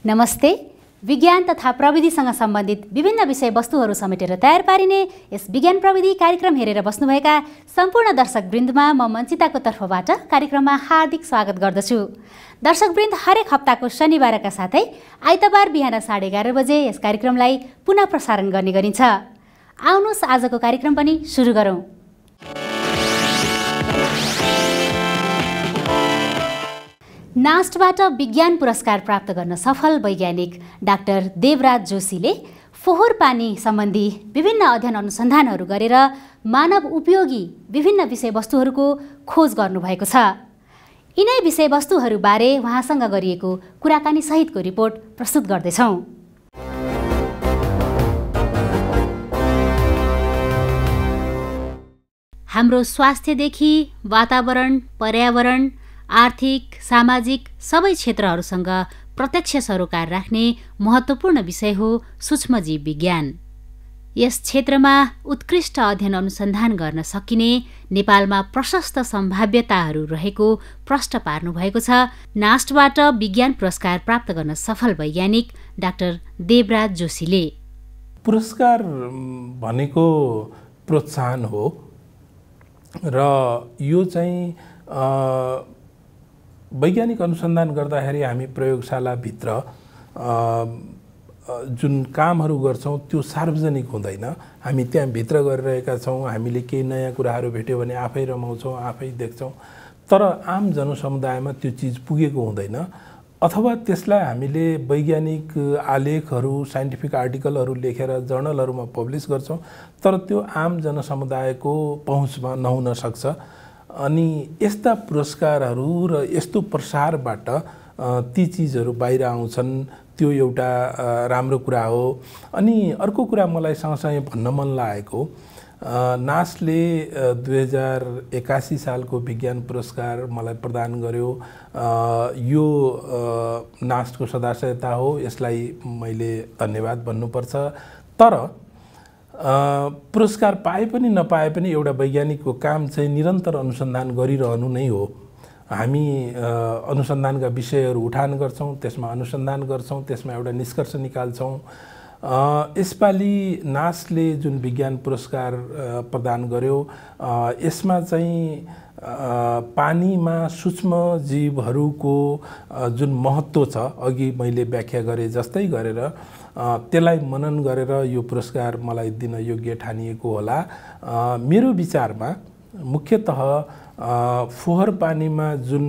नमस्ते। विज्ञान तथा प्रविधिसँग सम्बन्धित विभिन्न विषयवस्तुहरू समेटेर तयार पारिने यस विज्ञान प्रविधि कार्यक्रम हेरेर बस्नुभएका सम्पूर्ण दर्शकवृन्दमा म मञ्चिताको तर्फबाट कार्यक्रममा हार्दिक स्वागत गर्दछु। दर्शकवृन्द, हरेक हप्ताको शनिबारका साथै आइतबार बिहान 11:30 बजे यस कार्यक्रमलाई पुनः प्रसारण गर्ने गरिन्छ। आउनुहोस् आजको कार्यक्रम पनि सुरु गरौँ। नास्टबाट विज्ञान पुरस्कार प्राप्त गर्न सफल वैज्ञानिक डाक्टर देवराज जोशीले फोहोर पानी सम्बन्धी विभिन्न अध्ययन अनुसन्धानहरू गरेर मानव उपयोगी विभिन्न विषयवस्तुहरूको खोज गर्नुभएको छ। यिनै विषयवस्तुहरूबारे उहाँसँग गरिएको कुराकानी सहितको रिपोर्ट प्रस्तुत गर्दैछौँ। हाम्रो स्वास्थ्यदेखि वातावरण, पर्यावरण, आर्थिक, सामाजिक सबै क्षेत्रहरूसँग प्रत्यक्ष सरोकार राख्ने महत्त्वपूर्ण विषय हो सूक्ष्मजीव विज्ञान। यस क्षेत्रमा उत्कृष्ट अध्ययन अनुसन्धान गर्न सकिने नेपालमा प्रशस्त सम्भाव्यताहरू रहेको प्रश्न पार्नुभएको छ नास्टबाट विज्ञान पुरस्कार प्राप्त गर्न सफल वैज्ञानिक डाक्टर देवराज जोशीले। पुरस्कार भनेको प्रोत्साहन हो र यो चाहिँ वैज्ञानिक अनुसन्धान गर्दाखेरि हामी प्रयोगशालाभित्र जुन कामहरू गर्छौँ त्यो सार्वजनिक हुँदैन। हामी त्यहाँ भित्र गरिरहेका छौँ, हामीले केही नयाँ कुराहरू भेट्यो भने आफै रमाउँछौँ, आफै देख्छौँ, तर आम जनसमुदायमा त्यो चिज पुगेको हुँदैन। अथवा त्यसलाई हामीले वैज्ञानिक आलेखहरू, साइन्टिफिक आर्टिकलहरू लेखेर जर्नलहरूमा पब्लिस गर्छौँ, तर त्यो आम जनसमुदायको पहुँचमा नहुन सक्छ। अनि यस्ता पुरस्कारहरू र यस्तो प्रसारबाट ती चिजहरू बाहिर आउँछन्, त्यो एउटा राम्रो कुरा हो। अनि अर्को कुरा मलाई सँगसँगै भन्न मन लागेको, नास्टले 2081 सालको विज्ञान पुरस्कार मलाई प्रदान गर्यो। यो नास्टको सदाशयता हो, यसलाई मैले धन्यवाद भन्नुपर्छ। तर पुरस्कार पाए पनि नपाए पनि एउटा वैज्ञानिकको काम चाहिँ निरन्तर अनुसन्धान गरिरहनु नै हो। हामी अनुसन्धानका विषयहरू उठान गर्छौँ, त्यसमा अनुसन्धान गर्छौँ, त्यसमा एउटा निष्कर्ष निकाल्छौँ। यसपालि नास्टले जुन विज्ञान पुरस्कार प्रदान गर्यो, यसमा चाहिँ पानीमा सूक्ष्म जीवहरूको जुन महत्त्व छ, अघि मैले व्याख्या गरेँ जस्तै गरेर त्यसलाई मनन गरेर यो पुरस्कार मलाई दिन योग्य ठानिएको होला। मेरो विचारमा मुख्यतः फोहोर पानीमा जुन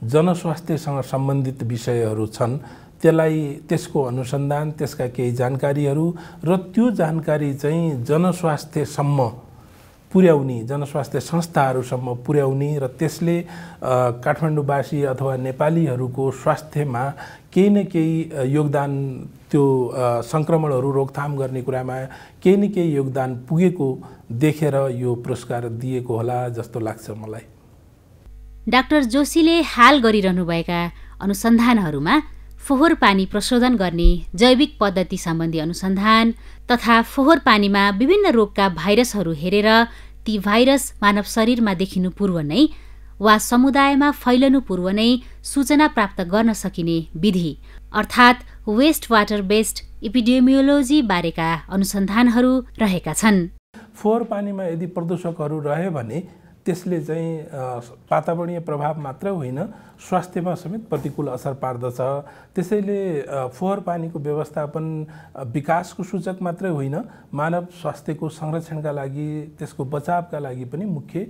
जनस्वास्थ्यसँग सम्बन्धित विषयहरू छन्, त्यसको अनुसन्धान, त्यसका केही जानकारीहरू र त्यो जानकारी चाहिँ जनस्वास्थ्यसम्म पुर्याउने, जनस्वास्थ्य संस्थाहरूसम्म पुर्याउने र त्यसले काठमाडौँवासी अथवा नेपालीहरूको स्वास्थ्यमा केही न केही योगदान, त्यो सङ्क्रमणहरू रोकथाम गर्ने कुरामा केही न केही योगदान पुगेको देखेर यो पुरस्कार दिएको होला जस्तो लाग्छ मलाई। डाक्टर जोशीले हाल गरिरहनुभएका अनुसन्धानहरूमा फोहोर पानी प्रशोधन गर्ने जैविक पद्धति सम्बन्धी अनुसन्धान तथा फोहोर पानीमा विभिन्न रोगका भाइरसहरू हेरेर ती भाइरस मानव शरीरमा देखिनु पूर्व नै वा समुदायमा फैलनु पूर्व नै सूचना प्राप्त गर्न सकिने विधि अर्थात् वेस्ट वाटर बेस्ड एपिडेमियोलोजी बारेका अनुसन्धानहरू रहेका छन्। फोहोर पानीमा यदि प्रदूषकहरू रह्यो भने त्यसले चाहिँ वातावरणीय प्रभाव मात्र होइन, स्वास्थ्यमा समेत प्रतिकूल असर पार्दछ। त्यसैले फोहोर पानीको व्यवस्थापन विकासको सूचक मात्रै होइन, मानव स्वास्थ्यको संरक्षणका लागि, त्यसको बचावका लागि पनि मुख्य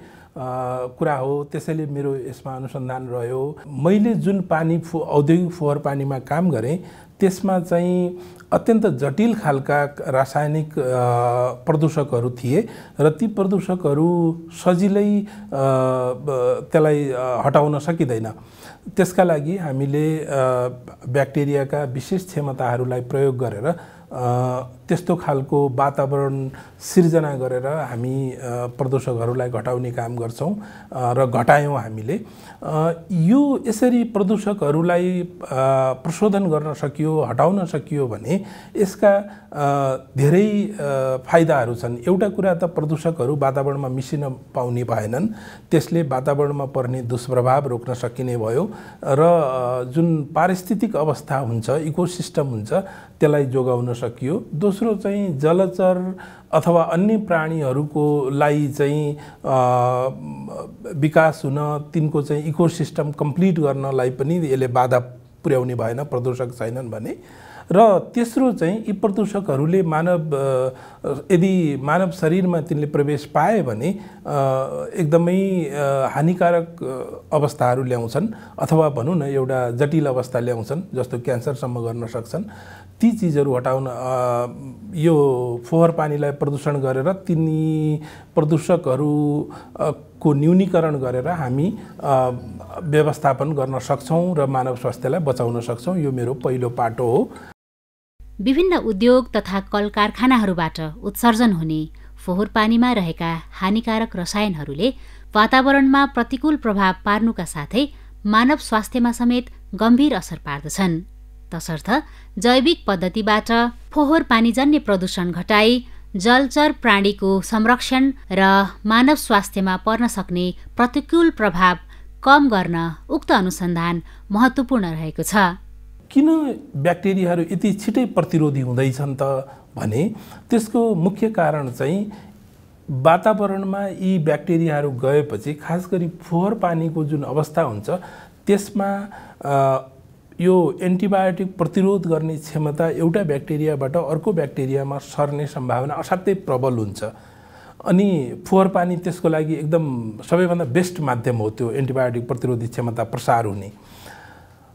कुरा हो। त्यसैले मेरो यसमा अनुसन्धान रह्यो। मैले जुन पानी औद्योगिक फोहोर पानीमा काम गरेँ त्यसमा चाहिँ अत्यन्त जटिल खालका रासायनिक प्रदूषकहरू थिए र ती प्रदूषकहरू सजिलै त्यसलाई हटाउन सकिँदैन। त्यसका लागि हामीले ब्याक्टेरियाका विशेष क्षमताहरूलाई प्रयोग गरेर त्यस्तो खालको वातावरण सिर्जना गरेर हामी प्रदूषकहरूलाई घटाउने काम गर्छौँ र घटायौँ हामीले। यो यसरी प्रदूषकहरूलाई प्रशोधन गर्न सकियो, हटाउन सकियो भने यसका धेरै फाइदाहरू छन्। एउटा कुरा त प्रदूषकहरू वातावरणमा मिसिन पाउने भएनन्, त्यसले वातावरणमा पर्ने दुष्प्रभाव रोक्न सकिने भयो र जुन पारिस्थितिक अवस्था हुन्छ, इकोसिस्टम हुन्छ, त्यसलाई जोगाउन सकियो। दोस्रो चाहिँ जलचर अथवा अन्य प्राणीहरूको लागि चाहिँ विकास हुन, तिनको चाहिँ इकोसिस्टम कम्प्लिट गर्नलाई पनि यसले बाधा पुर्याउने भएन प्रदूषक छैनन् भने। र तेस्रो चाहिँ यी प्रदूषकहरूले यदि मानव शरीरमा तिनले प्रवेश पाए भने एकदमै हानिकारक अवस्थाहरू ल्याउँछन् अथवा भनौँ न एउटा जटिल अवस्था ल्याउँछन्, जस्तो क्यान्सरसम्म गर्न सक्छन्। ती चिजहरू हटाउन यो फोहोर पानीलाई प्रदूषण गरेर तिनी प्रदूषकहरूको न्यूनीकरण गरेर हामी व्यवस्थापन गर्न सक्छौँ र मानव स्वास्थ्यलाई बचाउन सक्छौँ। यो मेरो पहिलो पाटो हो। विभिन्न उद्योग तथा कल कारखानाहरूबाट उत्सर्जन हुने फोहोर पानीमा रहेका हानिकारक रसायनहरूले वातावरणमा प्रतिकूल प्रभाव पार्नुका साथै मानव स्वास्थ्यमा समेत गम्भीर असर पार्दछन्। तसर्थ जैविक पद्धतिबाट फोहोर पानीजन्य प्रदूषण घटाई जलचर प्राणीको संरक्षण र मानव स्वास्थ्यमा पर्न सक्ने प्रतिकूल प्रभाव कम गर्न उक्त अनुसन्धान महत्त्वपूर्ण रहेको छ। किन ब्याक्टेरियाहरू यति छिटै प्रतिरोधी हुँदैछन् त भने त्यसको मुख्य कारण चाहिँ वातावरणमा यी ब्याक्टेरियाहरू गएपछि खास गरी फोहोर पानीको जुन अवस्था हुन्छ त्यसमा यो एन्टिबायोटिक प्रतिरोध गर्ने क्षमता एउटा ब्याक्टेरियाबाट अर्को ब्याक्टेरियामा सर्ने सम्भावना असाध्यै प्रबल हुन्छ। अनि फोहोर पानी त्यसको लागि एकदम सबैभन्दा बेस्ट माध्यम हो त्यो एन्टिबायोटिक प्रतिरोधी क्षमता प्रसार हुने।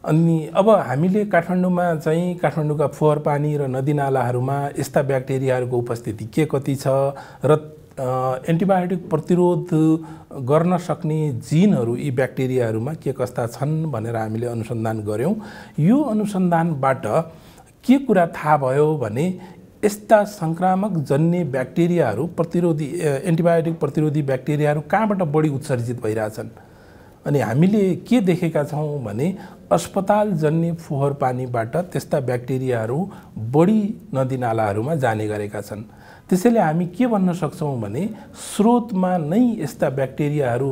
अनि अब हामीले काठमाडौँमा चाहिँ काठमाडौँका फोहोर पानी र नदीनालाहरूमा यस्ता ब्याक्टेरियाहरूको उपस्थिति के कति छ र एन्टिबायोटिक प्रतिरोध गर्न सक्ने जिनहरू यी ब्याक्टेरियाहरूमा के कस्ता छन् भनेर हामीले अनुसन्धान गऱ्यौँ। यो अनुसन्धानबाट के कुरा थाहा भयो भने यस्ता संक्रामक जन्य ब्याक्टेरियाहरू एन्टिबायोटिक प्रतिरोधी ब्याक्टेरियाहरू कहाँबाट बढी उत्सर्जित भइरहेछन्। अनि हामीले के देखेका छौँ भने अस्पताल जन्य फोहोर पानीबाट त्यस्ता ब्याक्टेरियाहरू बढी नदीनालाहरूमा जाने गरेका छन्। त्यसैले हामी के भन्न सक्छौँ भने स्रोतमा नै यस्ता ब्याक्टेरियाहरू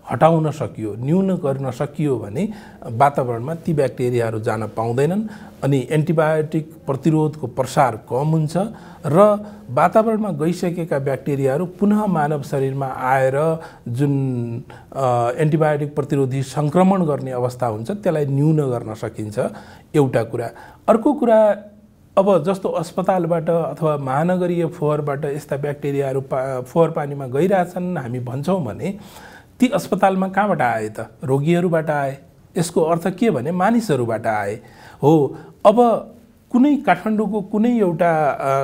हटाउन सकियो, न्यून गर्न सकियो भने वातावरणमा ती ब्याक्टेरियाहरू जान पाउँदैनन् अनि एन्टिबायोटिक प्रतिरोधको प्रसार कम हुन्छ र वातावरणमा गइसकेका ब्याक्टेरियाहरू पुनः मानव शरीरमा आएर जुन एन्टिबायोटिक प्रतिरोधी सङ्क्रमण गर्ने अवस्था हुन्छ त्यसलाई न्यून गर्न सकिन्छ। एउटा कुरा। अर्को कुरा, अब जस्तो अस्पतालबाट अथवा महानगरीय फोहोरबाट यस्ता ब्याक्टेरियाहरू फोहोर पानीमा गइरहेछन् हामी भन्छौँ भने ती अस्पतालमा कहाँबाट आए त? रोगीहरूबाट आए। यसको अर्थ के भने मानिसहरूबाट आए हो। अब कुनै काठमाडौँको कुनै एउटा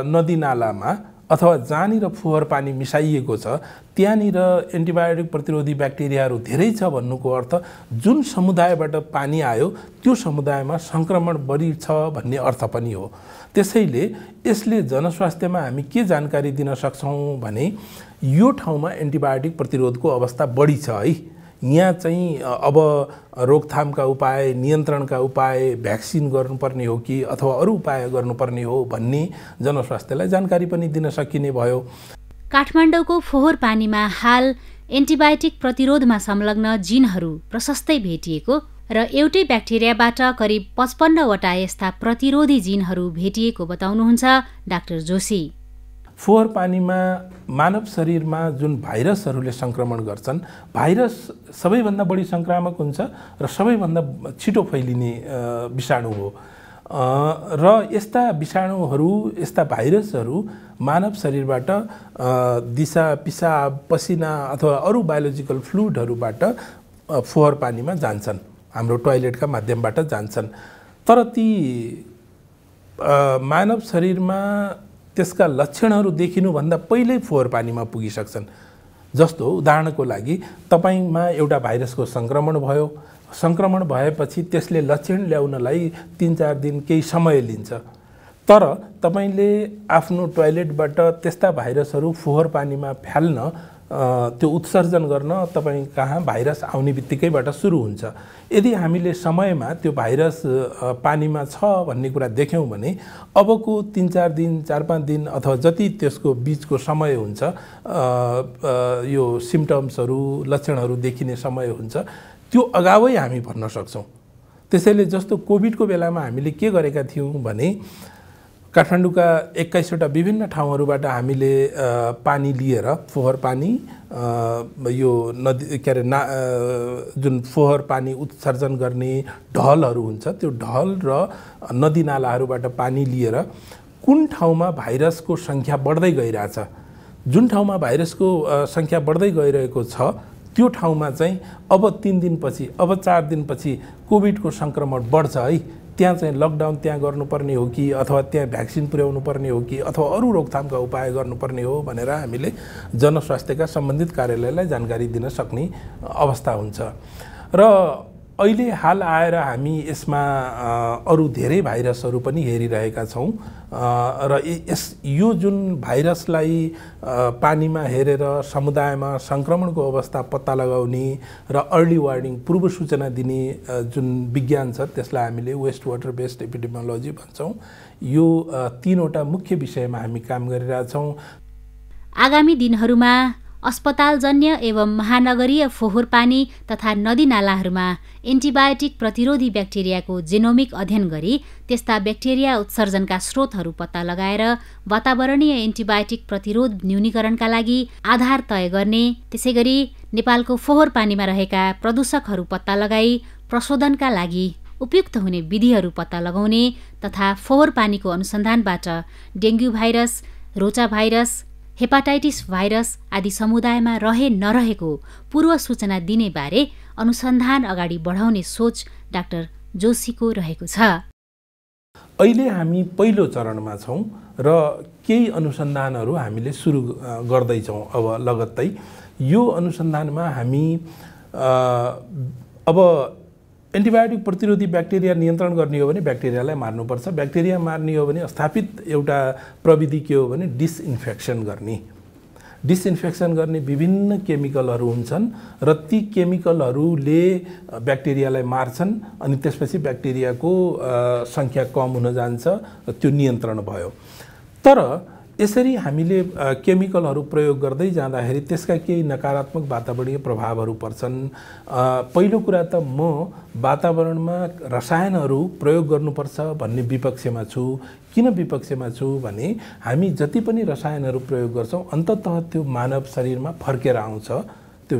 नदीनालामा अथवा जहाँनिर फोहोर पानी मिसाइएको छ त्यहाँनिर एन्टिबायोटिक प्रतिरोधी ब्याक्टेरियाहरू धेरै छ भन्नुको अर्थ जुन समुदायबाट पानी आयो त्यो समुदायमा सङ्क्रमण बढी छ भन्ने अर्थ पनि हो। त्यसैले यसले जनस्वास्थ्यमा हामी के जानकारी दिन सक्छौँ भने यो ठाउँमा एन्टिबायोटिक प्रतिरोधको अवस्था बढी छ है। यहाँ चाहिँ अब रोकथामका उपाय, नियन्त्रणका उपाय, भ्याक्सिन गर्नुपर्ने हो कि अथवा अरू उपाय गर्नुपर्ने हो भन्ने जनस्वास्थ्यलाई जानकारी पनि दिन सकिने भयो। काठमाडौँको फोहोर पानीमा हाल एन्टिबायोटिक प्रतिरोधमा संलग्न जिनहरू प्रशस्तै भेटिएको र एउटै ब्याक्टेरियाबाट करिब 55 वटा यस्ता प्रतिरोधी जिनहरू भेटिएको बताउनुहुन्छ डाक्टर जोशी। फोहोर पानीमा मानव शरीरमा जुन भाइरसहरूले सङ्क्रमण गर्छन्, भाइरस सबैभन्दा बढी सङ्क्रामक हुन्छ र सबैभन्दा छिटो फैलिने विषाणु हो र यस्ता विषाणुहरू, यस्ता भाइरसहरू मानव शरीरबाट दिशा, पिसाब, पसिना अथवा अरू बायोलोजिकल फ्लुइडहरूबाट फोहोर पानीमा जान्छन्, हाम्रो टोयलेटका माध्यमबाट जान्छन्। तर ती मानव शरीरमा त्यसका लक्षणहरू देखिनुभन्दा पहिल्यै फोहोर पानीमा पुगिसक्छन्। जस्तो उदाहरणको लागि तपाईमा एउटा भाइरसको सङ्क्रमण भयो, सङ्क्रमण भएपछि त्यसले लक्षण ल्याउनलाई 3-4 दिन केही समय लिन्छ। तर तपाईले आफ्नो टोयलेटबाट त्यस्ता भाइरसहरू फोहोर पानीमा फाल्न त्यो उत्सर्जन गर्न तपाईँ कहाँ भाइरस आउने बित्तिकैबाट सुरु हुन्छ। यदि हामीले समयमा त्यो भाइरस पानीमा छ भन्ने कुरा देख्यौँ भने अबको 3-4 दिन 4-5 दिन अथवा जति त्यसको बीचको समय हुन्छ यो सिम्पटम्सहरू लक्षणहरू देखिने समय हुन्छ त्यो अगावै हामी भन्न सक्छौँ। त्यसैले जस्तो कोभिडको बेलामा हामीले के गरेका थियौँ भने काठमाडौँका 21वटा विभिन्न ठाउँहरूबाट हामीले पानी लिएर फोहोर पानी यो नदी के अरे जुन फोहोर पानी उत्सर्जन गर्ने ढलहरू हुन्छ त्यो ढल र नदी नालाहरूबाट पानी लिएर कुन ठाउँमा भाइरसको सङ्ख्या बढ्दै गइरहेछ, जुन ठाउँमा भाइरसको सङ्ख्या बढ्दै गइरहेको छ त्यो ठाउँमा चाहिँ अब 3 दिनपछि अब 4 दिनपछि कोभिडको सङ्क्रमण बढ्छ है, त्यहाँ चाहिँ लकडाउन त्यहाँ गर्नुपर्ने हो कि अथवा त्यहाँ भ्याक्सिन पुर्याउनु पर्ने हो कि अथवा अरू रोकथामका उपाय गर्नुपर्ने हो भनेर हामीले जनस्वास्थ्यका सम्बन्धित कार्यालयलाई जानकारी दिन सक्ने अवस्था हुन्छ। र अहिले हाल आएर हामी यसमा अरू धेरै भाइरसहरू पनि हेरिरहेका छौँ र यो जुन भाइरसलाई पानीमा हेरेर समुदायमा सङ्क्रमणको अवस्था पत्ता लगाउने र अर्ली वार्निङ पूर्व सूचना दिने जुन विज्ञान छ त्यसलाई हामीले वेस्ट वाटर बेस्ड एपिडेमियोलोजी भन्छौँ। यो 3वटा मुख्य विषयमा हामी काम गरिरहेछौँ। आगामी दिनहरूमा अस्पतालजन्य एवं महानगरीय फोहोर पानी तथा नदी नालाहरूमा एन्टिबायोटिक प्रतिरोधी ब्याक्टेरियाको जेनोमिक अध्ययन गरी त्यस्ता ब्याक्टेरिया उत्सर्जनका स्रोतहरू पत्ता लगाएर वातावरणीय एन्टिबायोटिक प्रतिरोध न्यूनीकरणका लागि आधार तय गर्ने, त्यसैगरी नेपालको फोहोर पानीमा रहेका प्रदूषकहरू पत्ता लगाई प्रशोधनका लागि उपयुक्त हुने विधिहरू पत्ता लगाउने तथा फोहोर पानीको अनुसन्धानबाट dengue virus, rota virus, hepatitis virus आदि समुदायमा रहे नरहेको पूर्व सूचना दिने बारे अनुसन्धान अगाडि बढाउने सोच डाक्टर जोशीको रहेको छ। अहिले हामी पहिलो चरणमा छौँ र केही अनुसन्धानहरू हामीले सुरु गर्दैछौँ। अब लगत्तै यो अनुसन्धानमा हामी अब एन्टिबायोटिक प्रतिरोधी ब्याक्टेरिया नियन्त्रण गर्ने हो भने ब्याक्टेरियालाई मार्नुपर्छ। ब्याक्टेरिया मार्ने हो भने स्थापित एउटा प्रविधि के हो भने डिसइन्फेक्सन गर्ने। डिसइन्फेक्सन गर्ने विभिन्न केमिकलहरू हुन्छन् र ती केमिकलहरूले ब्याक्टेरियालाई मार्छन् अनि त्यसपछि ब्याक्टेरियाको सङ्ख्या कम हुन जान्छ, त्यो नियन्त्रण भयो। तर यसरी हामीले केमिकलहरू प्रयोग गर्दै जाँदाखेरि त्यसका केही नकारात्मक वातावरणीय प्रभावहरू पर्छन्। पहिलो कुरा त म वातावरणमा रसायनहरू प्रयोग गर्नुपर्छ भन्ने विपक्षमा छु। किन विपक्षमा छु भने हामी जति पनि रसायनहरू प्रयोग गर्छौँ अन्ततः त्यो मानव शरीरमा फर्केर आउँछ। त्यो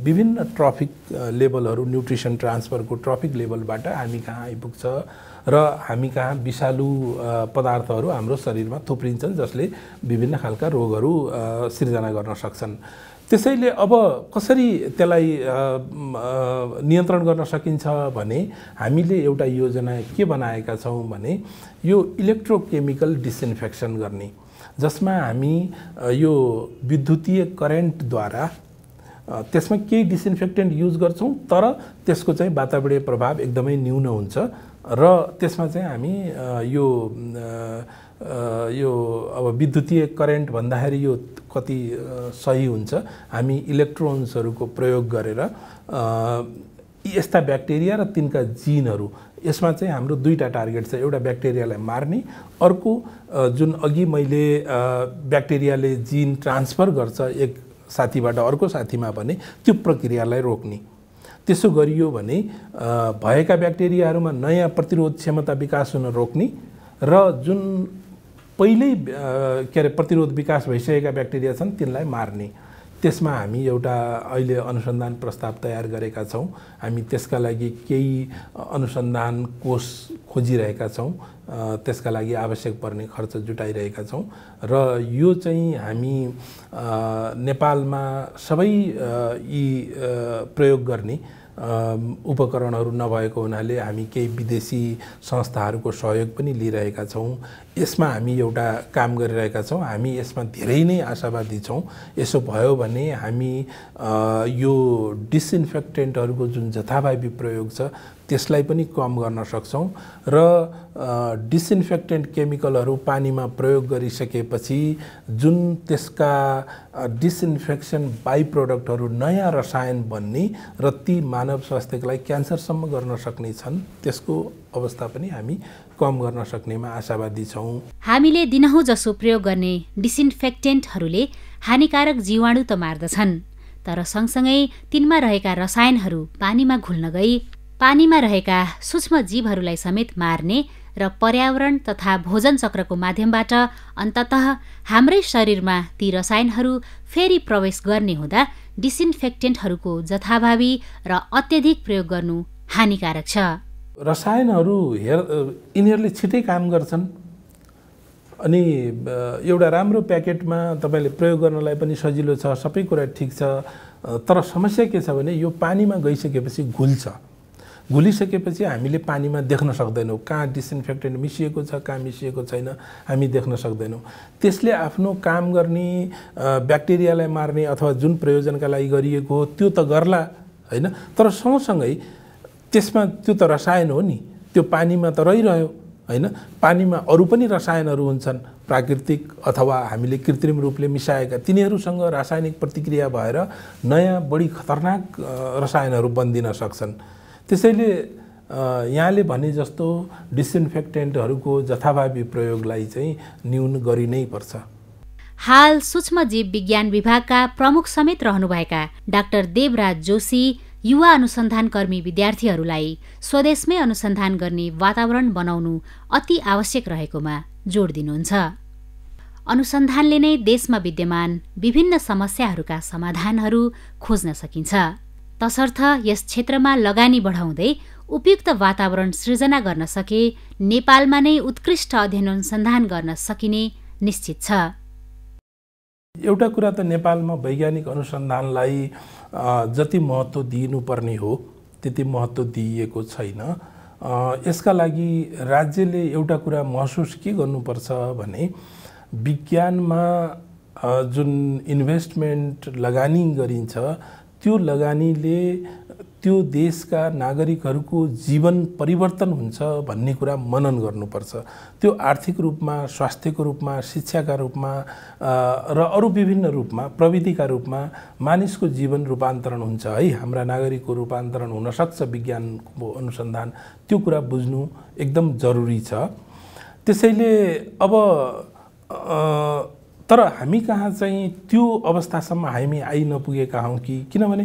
विभिन्न ट्रफिक लेभलहरू न्युट्रिसन ट्रान्सफरको ट्रफिक लेभलबाट हामी कहाँ आइपुग्छ र हामी कहाँ विषालु पदार्थहरू हाम्रो शरीरमा थुप्रिन्छन् जसले विभिन्न खालका रोगहरू सिर्जना गर्न सक्छन्। त्यसैले अब कसरी त्यसलाई नियन्त्रण गर्न सकिन्छ भने हामीले एउटा योजना के बनाएका छौँ भने यो इलेक्ट्रोकेमिकल डिसइन्फेक्सन गर्ने, जसमा हामी यो विद्युतीय करेन्टद्वारा त्यसमा केही डिसइन्फेक्टेन्ट युज गर्छौँ तर त्यसको चाहिँ वातावरणीय प्रभाव एकदमै न्यून हुन्छ र त्यसमा चाहिँ हामी यो अब विद्युतीय करेन्ट भन्दाखेरि यो कति सही हुन्छ, हामी इलेक्ट्रोन्सहरूको प्रयोग गरेर यस्ता ब्याक्टेरिया र तिनका जिनहरू, यसमा चाहिँ हाम्रो दुईटा टार्गेट छ। एउटा ब्याक्टेरियालाई मार्ने, अर्को जुन अघि मैले ब्याक्टेरियाले जिन ट्रान्सफर गर्छ एक साथीबाट अर्को साथीमा भने त्यो प्रक्रियालाई रोक्ने। त्यसो गरियो भने भएका ब्याक्टेरियाहरूमा नयाँ प्रतिरोध क्षमता विकास हुन रोक्ने र जुन पहिल्यै के अरे प्रतिरोध विकास भइसकेका ब्याक्टेरिया छन् तिनलाई मार्ने। त्यसमा हामी एउटा अहिले अनुसन्धान प्रस्ताव तयार गरेका छौँ। हामी त्यसका लागि केही अनुसन्धान कोष खोजिरहेका छौँ, त्यसका लागि आवश्यक पर्ने खर्च जुटाइरहेका छौँ र यो चाहिँ हामी नेपालमा सबै यी प्रयोग गर्ने उपकरणहरू नभएको हुनाले हामी केही विदेशी संस्थाहरूको सहयोग पनि लिइरहेका छौँ। यसमा हामी एउटा काम गरिरहेका छौँ। हामी यसमा धेरै नै आशावादी छौँ। यसो भयो भने हामी यो डिसइन्फेक्टेन्टहरूको जुन जथाभावी प्रयोग छ त्यसलाई पनि कम गर्न सक्छौँ र डिसइन्फेक्टेन्ट केमिकलहरू पानीमा प्रयोग गरिसकेपछि जुन त्यसका डिसइन्फेक्सन बाई प्रोडक्टहरू नयाँ रसायन बन्ने र ती मानव स्वास्थ्यको लागि क्यान्सरसम्म गर्न सक्ने छन्, त्यसको अवस्था पनि हामी कम गर्न सक्नेमा आशावादी छौँ। हामीले दिनहुँ जसो प्रयोग गर्ने डिसइन्फेक्टेन्टहरूले हानिकारक जीवाणु त मार्दछन्, तर सँगसँगै तिनमा रहेका रसायनहरू पानीमा घुल्न गई पानीमा रहेका सूक्ष्म जीवहरूलाई समेत मार्ने र पर्यावरण तथा भोजन चक्रको माध्यमबाट अन्ततः हाम्रै शरीरमा ती रसायनहरू फेरि प्रवेश गर्ने हुँदा डिसइन्फेक्टेन्टहरूको जथाभावी र अत्यधिक प्रयोग गर्नु हानिकारक छ। रसायनहरू यिनीहरूले छिटै काम गर्छन् अनि एउटा राम्रो प्याकेटमा तपाईँले प्रयोग गर्नलाई पनि सजिलो छ, सबै कुरा ठिक छ, तर समस्या के छ भने यो पानीमा गइसकेपछि घुल्छ। घुलिसकेपछि हामीले पानीमा देख्न सक्दैनौँ कहाँ डिसइन्फेक्टेन्ट मिसिएको छ कहाँ मिसिएको छैन, हामी देख्न सक्दैनौँ। त्यसले आफ्नो काम गर्ने ब्याक्टेरियालाई मार्ने अथवा जुन प्रयोजनका लागि गरिएको हो त्यो त गर्ला होइन, तर सँगसँगै त्यसमा त्यो त रसायन हो नि, त्यो पानीमा त रहिरह्यो होइन। पानीमा अरू पनि रसायनहरू हुन्छन् प्राकृतिक अथवा हामीले कृत्रिम रूपले मिसाएका, तिनीहरूसँग रासायनिक प्रतिक्रिया भएर नयाँ बढी खतरनाक रसायनहरू बन्दिन सक्छन्। त्यसैले यहाँले भने जस्तो डिसइन्फेक्टेन्टहरूको जथाभावी प्रयोगलाई चाहिँ न्यून गरि नै पर्छ। हाल सूक्ष्मजीव विज्ञान विभागका प्रमुख समेत रहनुभएका डाक्टर देवराज जोशी युवा अनुसन्धानकर्मी विद्यार्थीहरूलाई स्वदेशमै अनुसन्धान गर्ने वातावरण बनाउनु अति आवश्यक रहेकोमा जोड दिनुहुन्छ। अनुसन्धानले नै देशमा विद्यमान विभिन्न समस्याहरूका समाधानहरू खोज्न सकिन्छ, तसर्थ यस क्षेत्रमा लगानी बढाउँदै उपयुक्त वातावरण सृजना गर्न सके नेपालमा नै उत्कृष्ट अध्ययन अनुसन्धान गर्न सकिने निश्चित छ। एउटा कुरा त नेपालमा वैज्ञानिक अनुसन्धानलाई जति महत्त्व दिनुपर्ने हो त्यति महत्त्व दिइएको छैन। यसका लागि राज्यले एउटा कुरा महसुस के गर्नुपर्छ भने विज्ञानमा जुन इन्भेस्टमेन्ट लगानी गरिन्छ त्यो लगानीले त्यो देशका नागरिकहरूको जीवन परिवर्तन हुन्छ भन्ने कुरा मनन गर्नुपर्छ। त्यो आर्थिक रूपमा, स्वास्थ्यको रूपमा, शिक्षाका रूपमा र अरू विभिन्न रूपमा, प्रविधिका रूपमा मानिसको जीवन रूपान्तरण हुन्छ है, हाम्रा नागरिकको रूपान्तरण हुनसक्छ विज्ञानको अनुसन्धान, त्यो कुरा बुझ्नु एकदम जरुरी छ। त्यसैले अब तर हामी कहाँ चाहिँ त्यो अवस्थासम्म हामी आइ नपुगेका हौँ कि, किनभने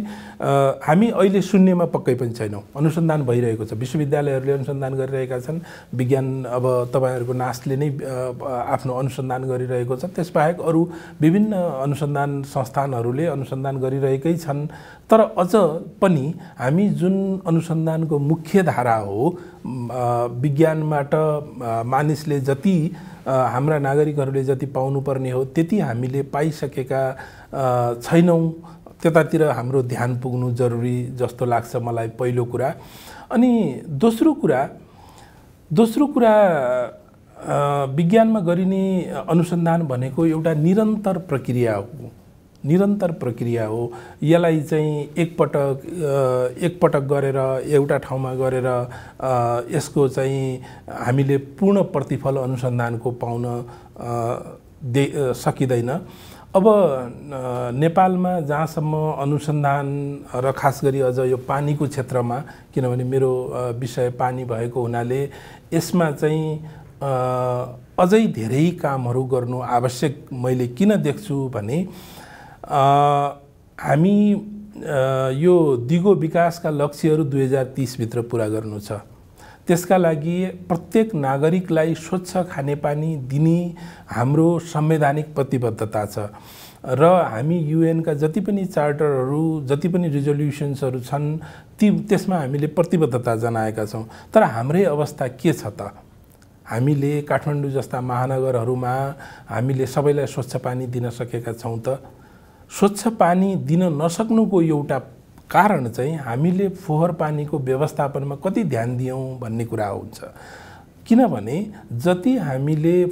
हामी अहिले शून्यमा पक्कै पनि छैनौँ। अनुसन्धान भइरहेको छ, विश्वविद्यालयहरूले अनुसन्धान गरिरहेका छन्, विज्ञान अब तपाईँहरूको नासले नै आफ्नो अनुसन्धान गरिरहेको छ, त्यसबाहेक अरू विभिन्न अनुसन्धान संस्थानहरूले अनुसन्धान गरिरहेकै छन्। तर अझ पनि हामी जुन अनुसन्धानको मुख्य धारा हो, विज्ञानबाट मानिसले जति हाम्रा नागरिकहरूले जति पाउनुपर्ने हो त्यति हामीले पाइसकेका छैनौँ, त्यतातिर हाम्रो ध्यान पुग्नु जरुरी जस्तो लाग्छ मलाई, पहिलो कुरा। अनि दोस्रो कुरा विज्ञानमा गरिने अनुसन्धान भनेको एउटा निरन्तर प्रक्रिया हो। यसलाई चाहिँ एकपटक गरेर एउटा ठाउँमा गरेर यसको चाहिँ हामीले पूर्ण प्रतिफल अनुसन्धानको पाउन सकिँदैन। अब नेपालमा जहाँसम्म अनुसन्धान र खास गरी अझ यो पानीको क्षेत्रमा, किनभने मेरो विषय पानी भएको हुनाले यसमा चाहिँ अझै धेरै कामहरू गर्नु आवश्यक मैले किन देख्छु भने हामी यो दिगो विकासका लक्ष्यहरू 2030 भित्र पुरा गर्नु छ। त्यसका लागि प्रत्येक नागरिकलाई स्वच्छ खानेपानी दिने हाम्रो संवैधानिक प्रतिबद्धता छ र हामी युएनका जति पनि चार्टरहरू, जति पनि रिजोल्युसन्सहरू छन् त्यसमा हामीले प्रतिबद्धता जनाएका छौँ। तर हाम्रै अवस्था के छ त? हामीले काठमाडौँ जस्ता महानगरहरूमा हामीले सबैलाई स्वच्छ पानी दिन सकेका छौँ त? स्वच्छ पानी दिन नसक्नुको एउटा कारण चाहिँ हामीले फोहोर पानीको व्यवस्थापनमा कति ध्यान दियौँ भन्ने कुरा हुन्छ। किनभने जति हामीले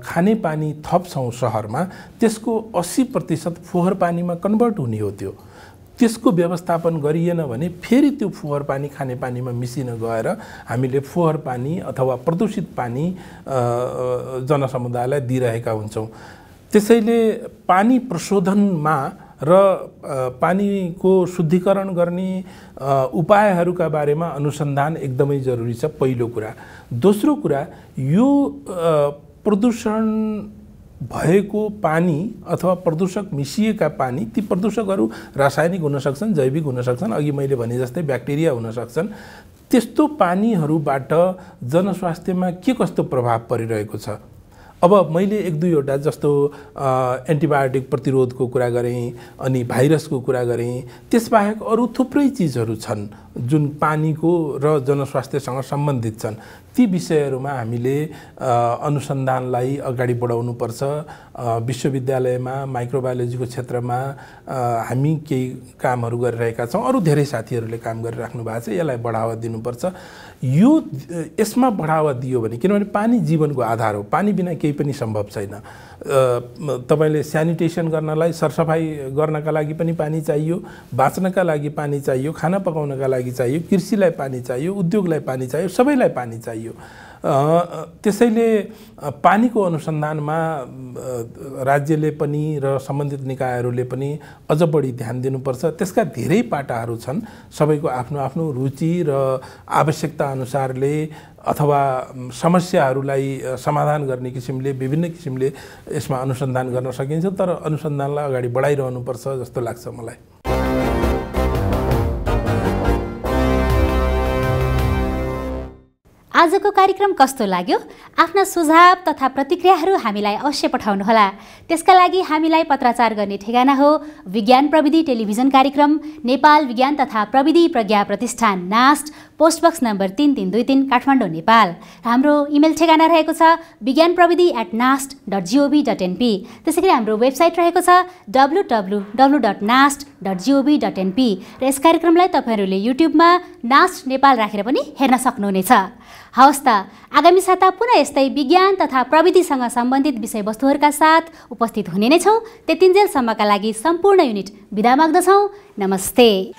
खाने पानी थप्छौँ सहरमा, त्यसको 80% फोहोर पानीमा कन्भर्ट हुने हो। त्यसको व्यवस्थापन गरिएन भने फेरि त्यो फोहोर पानी खानेपानीमा मिसिन गएर हामीले फोहोर पानी अथवा प्रदूषित पानी जनसमुदायलाई दिइरहेका हुन्छौँ। त्यसैले पानी प्रशोधनमा र पानीको शुद्धिकरण गर्ने उपायहरूका बारेमा अनुसन्धान एकदमै जरुरी छ, पहिलो कुरा। दोस्रो कुरा, यो प्रदूषण भएको पानी अथवा प्रदूषक मिसिएका पानी, ती प्रदूषकहरू रासायनिक हुन सक्छन्, जैविक हुन सक्छन्, अघि मैले भने जस्तै ब्याक्टेरिया हुन सक्छन्। त्यस्तो पानीहरूबाट जनस्वास्थ्यमा के कस्तो प्रभाव परिरहेको छ? अब मैले एक दुईवटा जस्तो एन्टिबायोटिक प्रतिरोधको कुरा गरेँ, अनि भाइरसको कुरा गरेँ। त्यसबाहेक अरू थुप्रै चिजहरू छन् जुन पानीको र जनस्वास्थ्यसँग सम्बन्धित छन्। ती विषयहरूमा हामीले अनुसन्धानलाई अगाडि बढाउनुपर्छ। विश्वविद्यालयमा माइक्रोबायोलोजीको क्षेत्रमा हामी केही कामहरू गरिरहेका छौँ, अरू धेरै साथीहरूले काम गरिराख्नु भएको छ। यसलाई बढावा दिनुपर्छ। यसमा बढावा दियो भने, किनभने पानी जीवनको आधार हो, पानी बिना केही पनि सम्भव छैन। तपाईले स्यानिटेसन गर्नलाई, सरसफाइ गर्नका लागि पनि पानी चाहियो, बाँच्नका लागि पानी चाहियो, खाना पकाउनका लागि चाहियो, कृषिलाई पानी चाहियो, उद्योगलाई पानी चाहियो, सबैलाई पानी चाहियो। त्यसैले पानीको अनुसन्धानमा राज्यले पनि र सम्बन्धित निकायहरूले पनि अझ बढी ध्यान दिनुपर्छ। त्यसका धेरै पाटाहरू छन्। सबैको आफ्नो आफ्नो रुचि र आवश्यकता अनुसारले अथवा समस्याहरूलाई समाधान गर्ने किसिमले, विभिन्न किसिमले यसमा अनुसन्धान गर्न सकिन्छ। तर अनुसन्धानलाई अगाडि बढाइरहनुपर्छ जस्तो लाग्छ मलाई। आजको कार्यक्रम कस्तो लाग्यो? आफ्ना सुझाव तथा प्रतिक्रियाहरू हामीलाई अवश्य पठाउनुहोला। त्यसका लागि हामीलाई पत्राचार गर्ने ठेगाना हो विज्ञान प्रविधि टेलिभिजन कार्यक्रम, नेपाल विज्ञान तथा प्रविधि प्रज्ञा प्रतिष्ठान, नास्ट, पोस्टबक्स नम्बर 3323 काठमाडौँ, नेपाल। हाम्रो इमेल ठेगाना रहेको छ vigyanpravidi@nast.gov.np। त्यसैगरी हाम्रो वेबसाइट रहेको छ www.nast.gov.np। र यस कार्यक्रमलाई तपाईँहरूले युट्युबमा नास्ट नेपाल राखेर पनि हेर्न सक्नुहुनेछ। हवस् त, आगामी साता पुनः यस्तै विज्ञान तथा प्रविधिसँग सम्बन्धित विषयवस्तुहरूका साथ उपस्थित हुने नै छौँ। त्यतिन्जेलसम्मका लागि सम्पूर्ण युनिट बिदा माग्दछौँ। नमस्ते।